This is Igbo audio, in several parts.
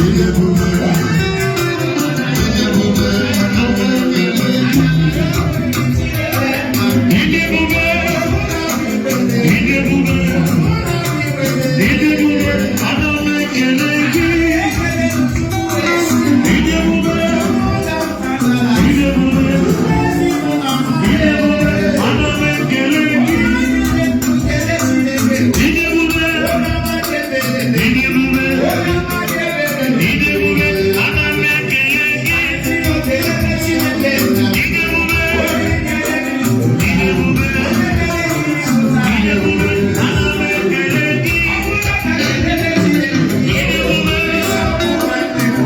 Ịdị ebube, ịdị ebube, ana m ekele gị. Ịdị ebube, ịdị ebube, ịdị ebube, ana m ekele gị. Ịdị ebube, ịdị ebube, ịdị ebube, ana m ekele gị. Ịdị ebube, ịdị ebube, ịdị ebube, ana m ekele gị. Ịdị ebube, ịdị ebube, ịdị ebube, ana m ekele gị. Ịdị ebube,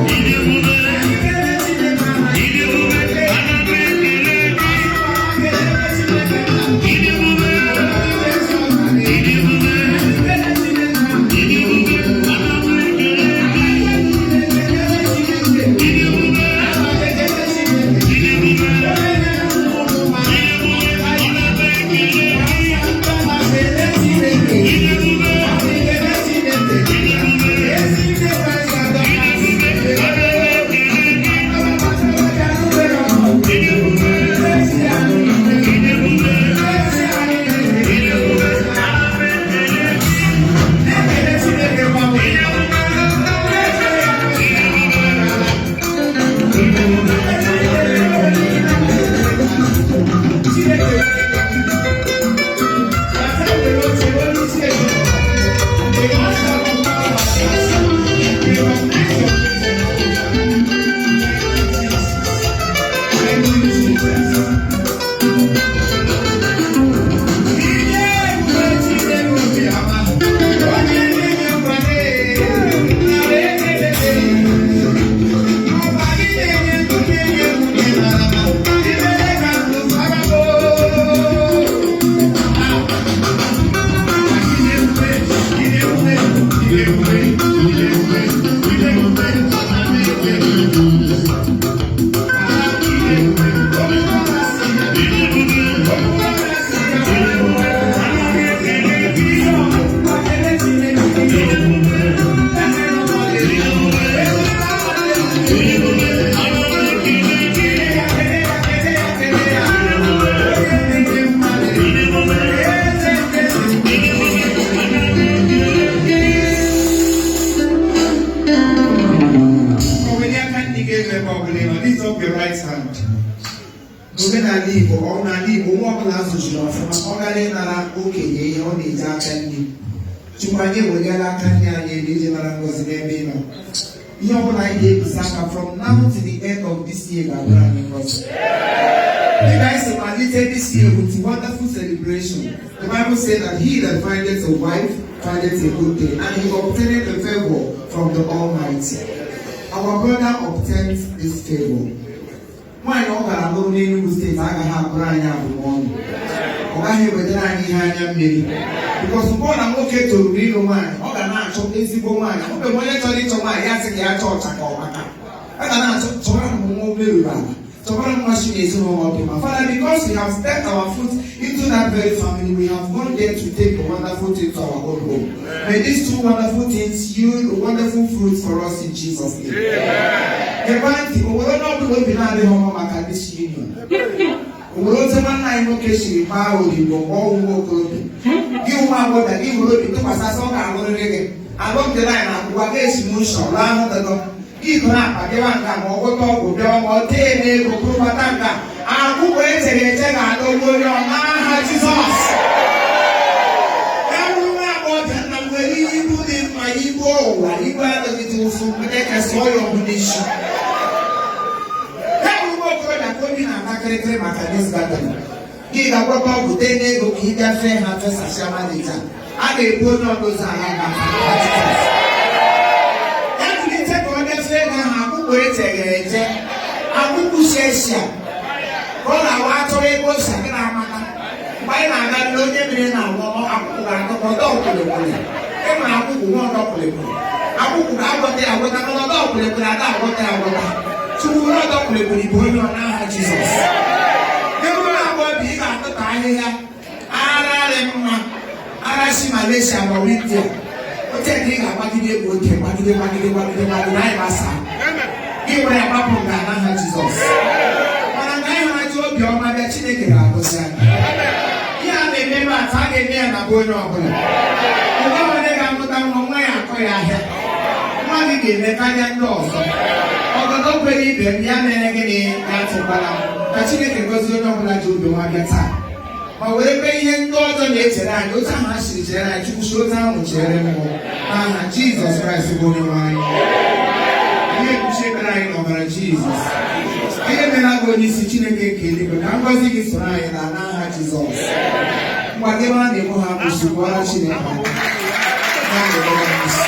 ịdị ebube, ịdị ebube, ana m ekele gị. Ịdị ebube, ịdị ebube, ịdị ebube, ana m ekele gị. Ịdị ebube, ịdị ebube, ịdị ebube, ana m ekele gị. Ịdị ebube, ịdị ebube, ịdị ebube, ana m ekele gị. Ịdị ebube, ịdị ebube, ịdị ebube, ana m ekele gị. Ịdị ebube, ịdị ebube, ịdị ebube, ana m ekele gị. Ịdị ebube, ịdị ebube, ịdị ebube, ana m ekele gị. Ịdị ebube, ịdị ebube, ịdị ebube, ana m ekele gị. Ịdị ebube, ịdị ebube, ịdị ebube, ana m ekele gị. Ịdị ebube, ịdị ebube, ịdị ebube, ana m ekele gị. Welie aka nri gị elu ebe ọbụla ị nọ. Lift up your right hand. N'omenala Igbo, ọ n'ala Igbo, nwa ọbụla azụchiri ọfụma, ọ gara ịnara okenye ihe, ọ na-eji aka nri. Chukwu, anyị eweliela aka nri anyị elu iji nara ngọzi n'ebe ị nọ. Ihe ọbụla anyị ga-ebisa aka from now to the end of this year ga-abụrụ anyị ngọzi. Dịka anyị si malite this year with wonderful celebration. The Bible says that he that findeth a wife findeth a good thing, and he obtaineth a favor from the Almighty. Our brother obtained this favor. Nwaanyị ọ gara lụrụ n'Enugu Steeti agaghị abụrụ anyị abụmọnụ. Ọ gaghị ewetara anyị ihe anya mmiri. Because mgbe ọ na nwoke toruru ịlụ nwaanyị, ọ ga na-achọ ezigbo nwaanyị. Ọ bụ onye chọrọ ịchọ nwaanyị, ya sị ka ya chọọ ọcha ka ọ maka. A ga na-achọ, chọrọ m nwa meruru ala. Chọbara nwa si n'ezinụlọ dị mma. Father, because we have stepped our foot into that very family, we have gone there to take a wonderful thing to our own home. May these two wonderful things yield wonderful fruits for us in Jesus' name. Gekwa ntị, o nwere onye ọbụla obi na-adịghị ọma maka this union? O nwere otu nwanne anyị nwoke siri gbaa odibo mgbe ọ nwa okorobịa. Gị nwa agbọghọbịa, gị were obi tụkwasị ọ ga-alụrịrị gị. Along the line, akwụkwọ ga-esi m nsọ lụọ ahụ dọdọ. Gị kọrọ akpa bịawa nka, ma ọ gwọta ọgwụ bịawa, ma ọ tee n'ego bụrụbata nka. Akwụkwọ echere eche ga-adọgbu onye ọ n'aha Jizọs. Ya bụrụ nwa agbọghọbịa, nna m, nwere ibu dị mma, ibu ụwa, ibu adịghị ụfụ, onye kasị ọya ọbụ n'isi. Ya bụrụ nwa okorobịa ka obi na-ata kịrịkịrị maka this gathering. Gị ga-agwọta ọgwụ tee n'ego ka ị bịa fee ha fesasịa malite. A ga-ebu onye ọdụzi ala n'aha Jizọs. Ya kulite ka ọ bịa fee ego ahụ, akwụkwọ echeghị eche, akwụkwọ sheshia ka ọ na-awa achọrọ ego ose gị na-amata. Mgbe anyị na-aga nle onye mmiri na-awụ, akwụkwọ ga-atọ ọdọ kwulekwule. E nwere akwụkwọ nwa ọdọ kwulekwule. Akwụkwọ ga-agwọta ya agwọta, mana ọdọ kwulekwule ada agwọta ya agwọta. Chukwu, were ọdọ kwulekwule bụ onye ọ n'aha Jizọs. Ebe ụlọ abụọ bụ ị ga-atụta ahịhịa ara dị mma, ara si Malaysia ma ọ bụ India oche ka ị ga-agbagide. Gbagide nwoke, gbagide, gbagide, gbagide, gbagide, anyị gbasaa. Gị were ya gbapụ nga n'aha Jizọs. Mana nke anyị hụrụ ji obiọma bịa, Chineke ga-agọzi anyị. Ihe a na-eme ebe a taa, a ga-eme ya na be onye ọbụla. Onye ọbụla ga-amụta nwa, nwa ya akọ ya ahịa. Nwa gị ga-eme karịa ndị ọzọ. Ọgọdọ kwere ibe m ya mere gịnị, ya tụkwara m. Ka Chineke gọzie onye ọbụla ji obiọma bịa taa, ma were kwe ihe ndị ọjọọ na-echere anyị, otu ahụ ha siri chere anyị, Chukwu si otu ahụ chere mmụọ, n'aha Jizọs Kraịst bụ onye nwe anyị. Ihe ekpuchi ekpere anyị n'ọbara Jizọs. Ihe mere abụ onye isi, Chineke nke eluigwe, ka ngọzi gị soro anyị na n'aha Jizọs. Ngwa gị mara na ịbụ ha kwụsịkwara Chineke aka. Ha na-emere anyị isi.